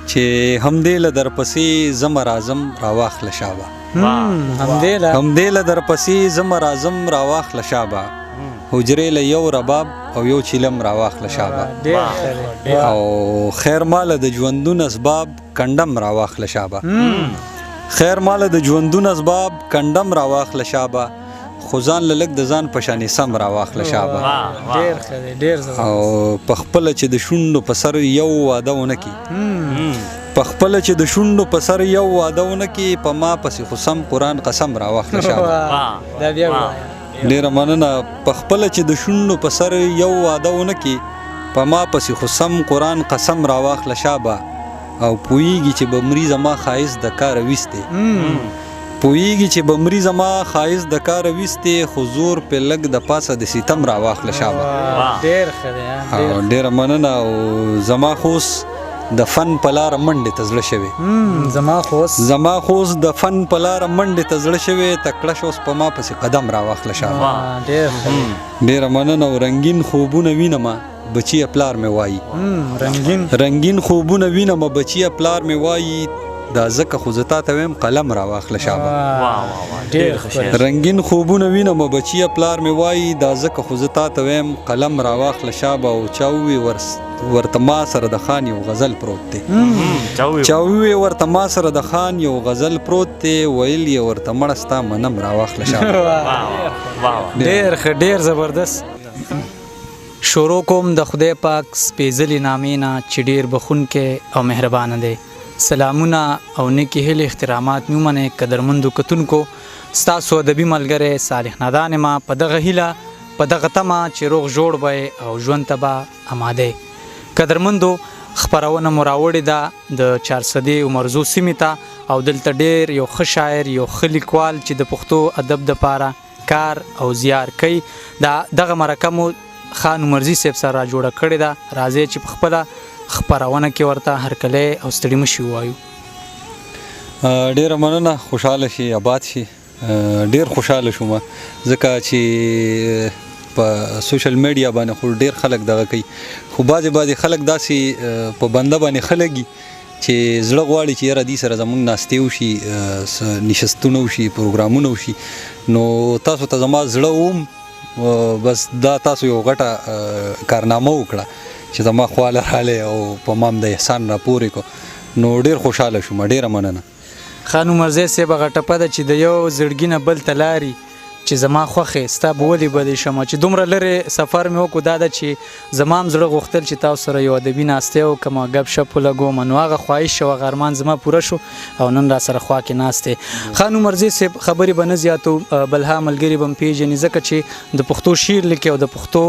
چې همدې له درپسې زمه راځم راواخله شابه. همدې له، همدې له درپسې زمه راځم راواخله شابه، حجرې له یو رباب او یو چیلم راواخله شابه. ډېر ښه دی. او خیر ماله د ژوندون اسباب کنډم راواخله شابه، خیر ماله د ژوندون اسباب کنډم راواخله شابه، خو ځان له لږ د ځان په شانې سم راواخله شابه. ډېر ښه دی، ډېر زبردست. او په خپله چې د شونډو په سر یو واده ونه کړي، په خپله چې د شونډو په سر یو واده ونه کړي، په ما پسې خو سم قرآن قسم راواخله شابه. دا بیا ووایه. ډېره مننه. په خپله چې د شونډو په سر یو واده ونه کړي، په ما پسې خو سم قرآن قسم راواخله شابه. او پوهېږي چې به مري زما ښایست د کاره ویستې، پوهېږي چې به مري زما ښایست د کاره ویستې، خو زور پې لږ د پاسه د ستم راواخله شابه. ډېر ښه دی. او ډېره مننه. او زما خو اوس د فن په لاره منډې ته زړه شوی. زما خو اوس، زما خو اوس د فن په لاره منډې ته زړه شوی، تکړه شه اوس په ما پسې قدم راواخله شابه. ډېر ښه دی. ډېره مننه. او رنګین خوبونه وینمه بچیه پلار مې وایي، رنګین، رنګین خوبونه وینمه بچیه پلار مې وایي، دا ځکه خو زه تا ته وایم قلم راواخله شابه. ډېر ښکلی. رنګین خوبونه وینمه بچیه پلار مې وایي، دا ځکه خو زه تا ته وایم قلم راواخله شابه. او چا ووی ورته ما سره د خان یو غزل پروت دی، چا ووی ورته ما سره د خان یو غزل پروت دی، ویل یې ورته مړه ستا منم راواخله شابه. ډېر ښه، ډېر زبردست. شروع کوم د خدای پاک سپېڅلي نامې نه چې ډېر بخښونکی او مهربانه دی. سلامونه او نیکې هیلې احترامات مې ومنئ قدرمندو کتونکو. ستاسو ادبي ملګری صالح نادان ما په دغه هیله په دغه تمه چې روغ جوړ به او ژوند ته به اماده. قدرمندو، خپرونه مو راوړې ده د چارسدې عمرزو سیمې ته، او دلته ډېر یو ښه شاعر، یو ښه لیکوال چې د پښتو ادب دپاره کار او زیار کوي، دا دغه مرکه مو خان عمرزي صاحب سره را جوړه کړې ده. راځئ چې په خپله خپرونه کې ورته هرکلی او ستړي مه شي ووایو. ډېره مننه. خوشحاله شي، آباد شي. ډېر خوشحاله شوم ځکه چې په سوشل میډیا باندې خو ډېر خلک دغه کوي، خو بعضې بعضې خلک داسې په بنده باندې ښه لګي چې زړه غواړي چې یاره دې سره زمونږ ناستې وشي، نشستونه وشي، پروګرامونه وشي. نو تاسو ته زما زړه وم، بس دا تاسو یو غټه کارنامه وکړه چې زما خواله راغلی او په ما هم د احسان راپورې کړو، نو ډېر خوشحاله شوم. ډېره مننه. خان عمرزی صاحب، هغه ټپه ده چې د یو زړګي نه بل ته لاري چې زما خوښې ستا به ولې بدې شمه، چې دومره لرې سفر مې وکړو، دا ده چې زما هم زړه غوښتل چې تاسو سره یو ادبي ناستی وکړم، ګپ شپ ولګوم، نو هغه خواهش او هغه ارمان زما پوره شو او نن را سره خوا کې ناست دی. خان عمرزی صاحب، خبرې به نه زیاتو، بلها ملګري به م پېژني ځکه چې د پښتو شعر لیکي او د پښتو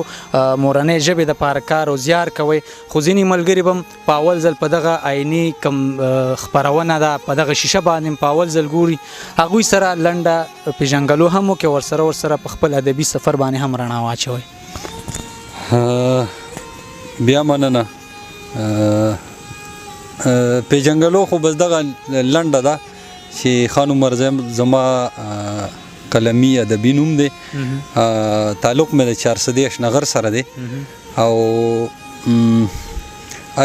مورنۍ ژبې دپاره کار او زیار کوي، خو ځینې ملګري به م په اول ځل په دغه آیني کوم خپرونه ده په دغه شیشه باندې په اول ځل ګوري، هغوی سره لنډه پېژنګلو هم وکړي، ورسره ورسره په خپل ادبي سفر باندې هم رڼا واچوي. بیا مننه. پېژنګلو خو بس دغه لنډه ده چې خان عمرزی زما قلمي ادبي نوم دی، تعلق مې د چارسدې اشنغر سره دی، او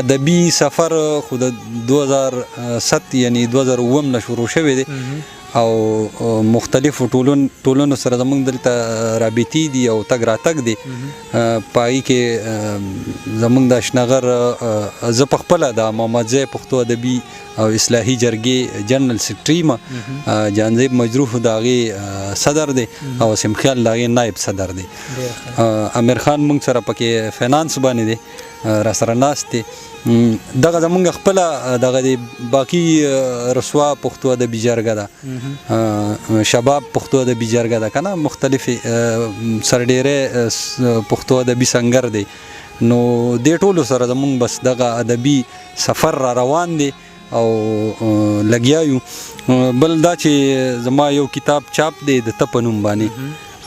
ادبي سفر خو د 2007 یعنی 2007 نه شروع شوی دی، او مختلفو ټولنو سره زمونږ دلته رابطې دي او تګ راتګ دی. په هغې کې زمونږ د اشنغر، زه په خپله د محمدزی پښتو ادبي او اصلاحي جرګې جنرال سیکرټري یم، جانزیب مجروح د هغې صدر دی او سم خیال د هغې نایب صدر دی. امیر خان مونږ سره پکې فینانس باندې دی، را سره ناست دی. دغه زمونږ خپله دغه دی باقي رسوا پښتو ادبي جرګه ده، شباب پښتو ادبي جرګه ده که نه، مختلفې سرډېری پښتو ادبي سنګر دی. نو دې ټولو سره زمونږ بس دغه ادبي سفر را روان دی او لګیا یو. بل دا چې زما یو کتاب چاپ دی د ته په نوم باندې،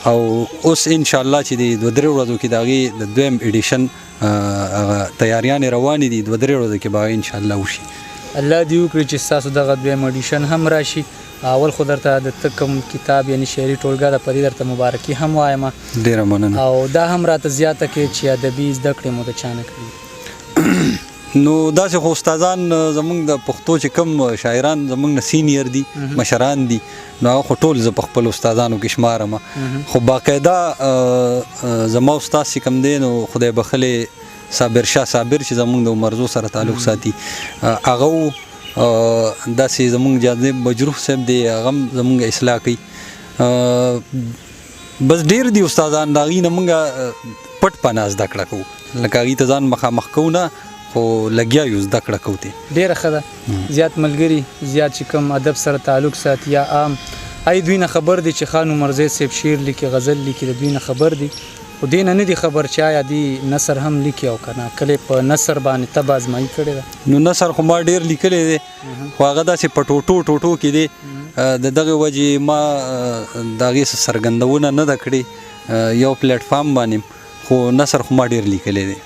او اوس انشاءالله چې د دوه درې ورځو کې د هغې د دویم ایډیشن هغه تیاریانې روانې دي، دوه درې ورځو کې به هغه انشاءالله وشي. الله دې وکړي چې ستاسو دغه دویم ایډیشن هم راشي. اول خو درته د ته کوم کتاب یعنی شعري ټولګه ده په دې درته مبارکي هم وایم. ډېره مننه. او دا هم راته زیاته کړې چې ادبي زده کړې مو د چا نه کړي؟ نو داسې خو استادان زمونږ د پښتو چې کوم شاعران زمونږ نه سینیر دي، مشران دي، نو هغه خو ټول زه په خپل استادانو کې شمارم. خو باقاعده زما استاد چې کوم دی نو خدای بخښلی صابر شاه صابر چې زمونږ د عمرزو سره تعلق ساتي، هغه داسې زمونږ جاذب مجروح صاحب دی، هغه هم زمونږ اصلاح کوي. بس ډېر دي استادان، د هغوی نه مونږ پټ پناه زده کړه کوو، لکه هغوی ته ځان مخامخ کوو نه، خو لګیا یو زده کړه کوو ترې. ډېره ښه ده. زیات ملګري زیات چې کوم ادب سره تعلق ساتي یا عام ای دوی نه خبر دي چې خان عمرزی صاحب شعر لیکي، غزل لیکي، د دوی نه خبر دي، خو دې نه نه دي خبر چې آیا دی نثر هم لیکي او که نه. کله په نثر باندې طبع ازمایي کړې ده؟ نو نثر خو ما ډېر لیکلی دی، خو هغه داسې په ټوټو ټوټو کې دی. د دغه وجې ما د هغې څه څرګندونه نه ده کړې یو پلیټ فارم باندې، خو نثر خو ما ډېر لیکلی دی.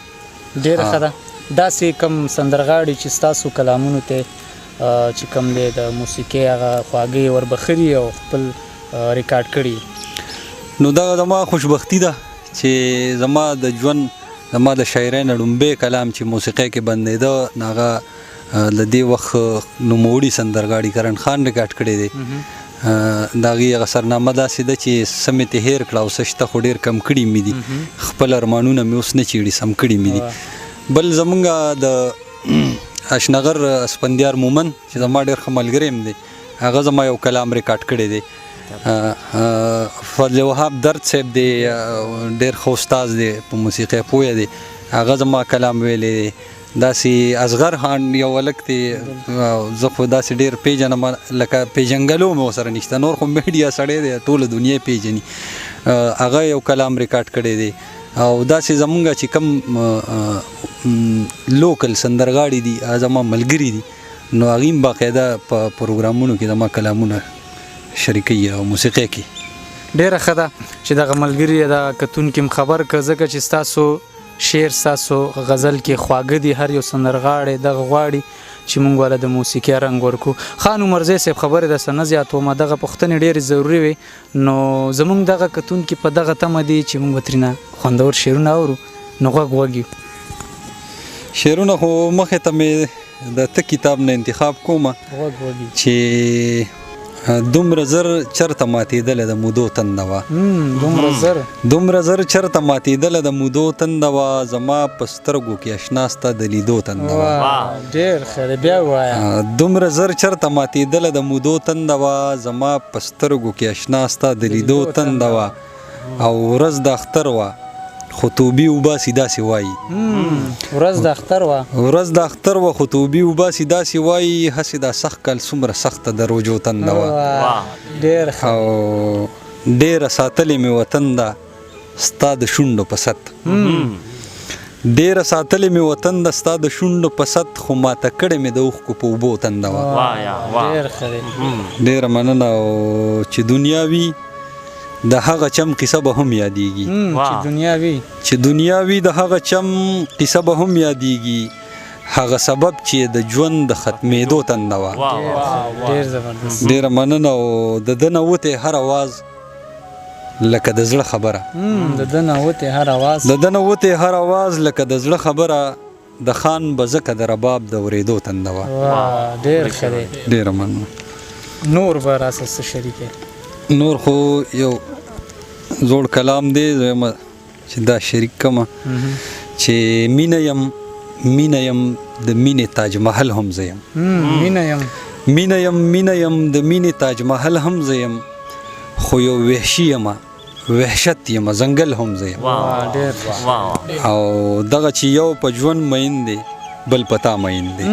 ډېره ښه ده. داسې کوم سندرغاړي چې ستاسو کلامونو ته چې کوم دی د موسیقۍ هغه خواږه یې وربخښلي او خپل ریکارډ کړي؟ نو دغه زما خوشبختي ده چې زما د ژوند، زما د شاعرۍ نه ړومبی کلام چې موسیقۍ کې بندېده، نو هغه له دې وخت نوموړي سندرغاړي کرن خان ریکارډ کړی دی. د هغې هغه سرنامه داسې ده چې څه مې ترې هېر کړه او څه شته خو ډېر کم کړي مې دي، خپل ارمانونه مې اوس نه چېړي، سم کړي مې دي. بل زمونږ د اشنغر اسفندیار مومن چې زما ډېر ښه ملګری هم دی، هغه زما یو کلام ریکارډ کړی دی. فضل وهاب درد صاحب دی، ډېر ښه استاد دی، په موسیقۍ پوه دی، هغه زما کلام ویلی دی. داسې اصغر خان یو هلک دی، زه خو داسې ډېر پېژنم، لکه پېژنګلو مې ورسره نشته، نور خو میډیا سړی دی، ټوله دنیا یې پېژني، هغه یو کلام ریکارډ کړی دی. او داسې زمونږ چې کوم لوکل سندرغاړي دي، هغه زما ملګري دي، نو هغوی هم باقاعده په پروګرامونو کې زما کلامونه شریکوي او موسیقۍ کې. ډېره ښه ده چې دغه ملګري دغه کتونکي هم خبر کړه، ځکه چې ستاسو شعر ستاسو غزل کې خواږه دي، هر یو سندرغاړی دغه غواړي چې مونږ والا د موسیقۍ رنګ ورکړو. خان عمرزی صاحب خبرې درسره نه زیاتوم، دغه پوښتنې ډېرې ضروري وې، نو زمونږ دغه کتونکي په دغه تمه دي چې مونږ به ترېنه خوندور شعرونه اورو، نو غوږ غوږ یو. شعرونه خو مخې ته مې د ته کتاب نه انتخاب کوم غوږ غوږ یو. چې دومره زر چرته ماتېدله د مودو تنده وه. دومره زر. دومره زر چرته ماتېدله د مودو تنده وه، زما په سترګو کې اشنا ستا د لیدو تنده وه. ډېر ښه دی، بیا ووایه. دومره زر چرته ماتېدله د مودو تنده وه، زما په سترګو کې اشنا ستا د لیدو تنده وه. او ورځ د اختر وه خو توبې وباسي داسې وایي. ورځ د اختر وه. ورځ د اختر وه خو توبې وباسي داسې وایي، هسې دا سخت کال څومره سخته د روژو تنده وه. ډېر ښه. او ډېره ساتلې مې وطن ده ستا د شونډو په ست. ډېره ساتلې مې وطن ده ستا د شونډو په ست، خو ماته کړې مې د اوښکو په اوبو تنده وه. ډېر ښه دی. ډېره مننه. او چې دنیا وي د هغه چم قصه به هم یادېږي. چې دنیا وي. چې دنیا وي د هغه چم قصه به هم یادېږي، هغه سبب چې د ژوند د ختمېدو تنده وه. ډېر زبردست. ډېره مننه. او د ده نه وتی هر اواز لکه د زړه خبره. د ده نه وتی هر اواز. د ده نه وتی هر اواز لکه د زړه خبره، د خان به ځکه د رباب د اورېدو تنده وه. ډېر ښه دی. ډېره مننه. نور به راسره څه شریکې؟ نور خو یو زوړ کلام دی، زه وایم چې دا شریک کړم چې مینه یم، مینه یم د مینې تاج محل هم زه یم. مینه یم. مینه یم، مینه یم د مینې تاج محل هم زه یم، خو یو وحشي یم، وحشت یم، ځنګل هم زه یم. او دغه چې یو په ژوند مین دی بل په تا مین دی.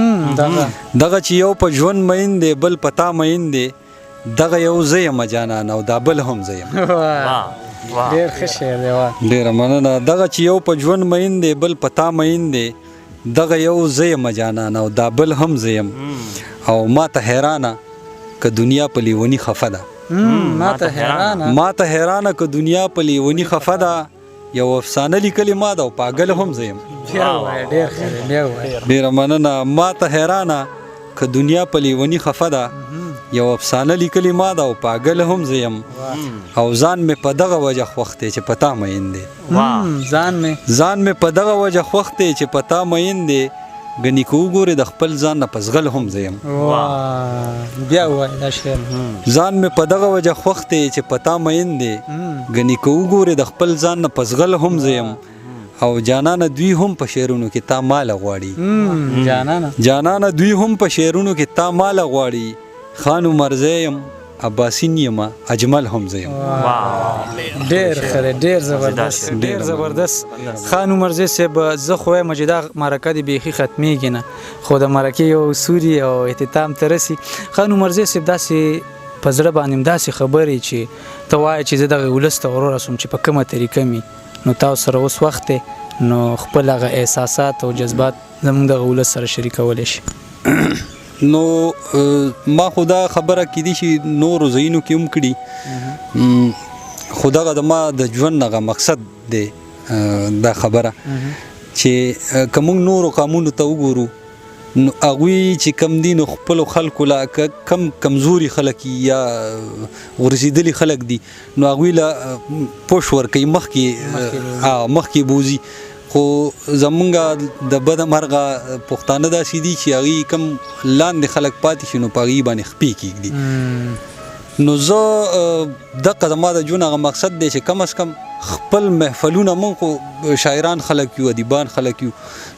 دغه چې یو په ژوند مین دی بل په تا مین دی، دغه یو زه یم جانان او دا بل هم زه یم. ډېر ښه شعر دی. ډېره مننه. دغه چې یو په ژوند مین دی بل په تا مین دی، دغه یو زه یم جانان او دا بل هم زه یم. او ما ته حیرانه که دنیا په لیوني خفه ده. ما ته حیرانه. ما ته حیرانه که دنیا په لیوني خفه ده، یو افسانه لیکلې ما ده او پاګل هم زه یم. ډېر ښه دی، بیا ووایه. ډېره مننه. ما ته حیرانه که دنیا په لیوني خفه ده، یو افسانه لیکلې ما ده او پاګل هم زه یم. او ځان مې په دغه وجه خوښ دی چې په تا مین دی. ځان مې. ځان مې په دغه وجه خوښ دی چې په تا مین دی، ګنې که وګورې د خپل ځان نه په زغل هم زه یم. بیا ووایه دا شعر. ځان مې په دغه وجه خوښ دی چې په تا مین دی، ګنې که وګورې د خپل ځان نه په زغل هم زه یم. او جانانه دوی هم په شعرونو کې تا ماله غواړي. جانانه جانانه دوی هم په شعرونو کې تا ماله غواړي. خان عمرزی یم، عباسین یم، اجمل هم زه یم. ډېر ښه دی، ډېر زبردست، ډېر زبردست. خان عمرزی صاحب، زه خو وایم چې دا مرکه دې بیخي ختمېږي نه، خو د مرکې یو سوري او اختتام ته رسي. خان عمرزی صاحب، داسې په زړه باندې داسې خبرې چې ته وایې چې زه دغه ولس ته ورورسوم چې په کومه طریقه مې، نو تاسو سره اوس وخت دی، نو خپل هغه احساسات او جذبات زموږ دغه ولس سره شریکولی شي. نو ما خو دا خبره کیدی شي نورو ځایونو کې هم کړي، خو دغه د ما د ژوند هغه مقصد دی دا خبره چې که موږ نورو قامونو ته وګورو نو هغوی چې کم دي نو خپلو خلکو له کم کمزوري خلک یا غورځېدلي خلک دي نو هغوی له پوش ورکوي، مخکې بوځي. خو زمونږ د بده مرغه پښتانه داسې دي چې هغوی کم لاندې خلک پاتې شي نو په هغوی باندې خپې کېږدي. نو زه دقه زما د ژوند هغه مقصد دی چې کم از کم خپل محفلونه، مونږ خو شاعران خلک یو، ادیبان خلک یو،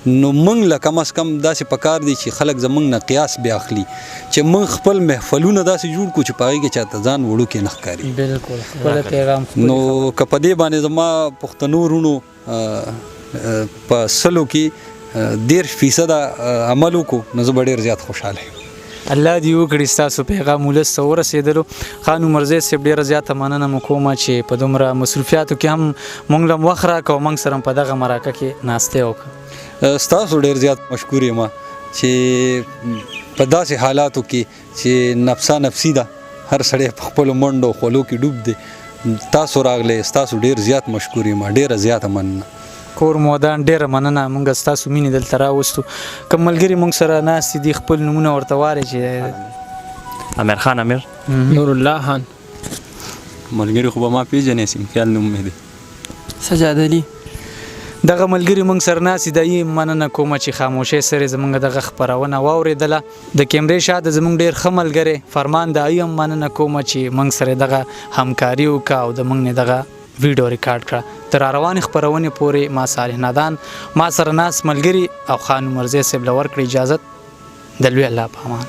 نو مونږ له کم از کم داسې پکار دی چې خلک زمونږ نه قیاس بیا اخلي چې مونږ خپل محفلونه داسې جوړ کړو چې په هغې کې چاته ځان وړوکی نه ښکاري. بالکل، خپل پیغام. نو که په دې باندې زما پښتنو وروڼو په 100 کې 30% عمل وکړو نو زه به ډېر زیات خوشحاله یم. الله دې وکړي ستاسو پیغام ولس ته ورسېدلو. خان عمرزی صاحب، ډېره زیاته مننه مو کومه چې په دومره مصروفیاتو کې هم مونږ له وخت راکړه او مونږ سره په دغه مرکه کې ناستی وکړه. ستاسو ډېر زیات مشکور یم چې په داسې حالاتو کې چې نفسا نفسي ده، هر سړی په خپلو منډو خولو کې ډوب دی، تاسو راغلی، ستاسو ډېر زیات مشکور یم، ډېره زیاته مننه. کور مو ودان، ډېره مننه. مونږ ستاسو مینې دلته راوستو. کوم ملګري مونږ سره ناست دي خپل نومونه ورته واري چې امیر خان امیر، نور الله خان. ملګري خو به ما پېژنې، سیمخیال نوم مې دی، سجاد علي. دغه ملګري مونږ سره ناست دي، مننه کومه چې خاموشۍ سره زمونږ دغه خپرونه واورېدله. د کیمرې شاته زمونږ ډېر ښه ملګری فرمان د هغوی هم مننه کومه چې مونږ سره دغه همکاري وکړه او د مونږ نه دغه ویډیو ریکارډ کړه. تر روانې خپرونې پورې ما صالح نادان، ما سره ناست ملګري او خان عمرزی صاحب له ورکړې اجازت. د لوی الله په امان.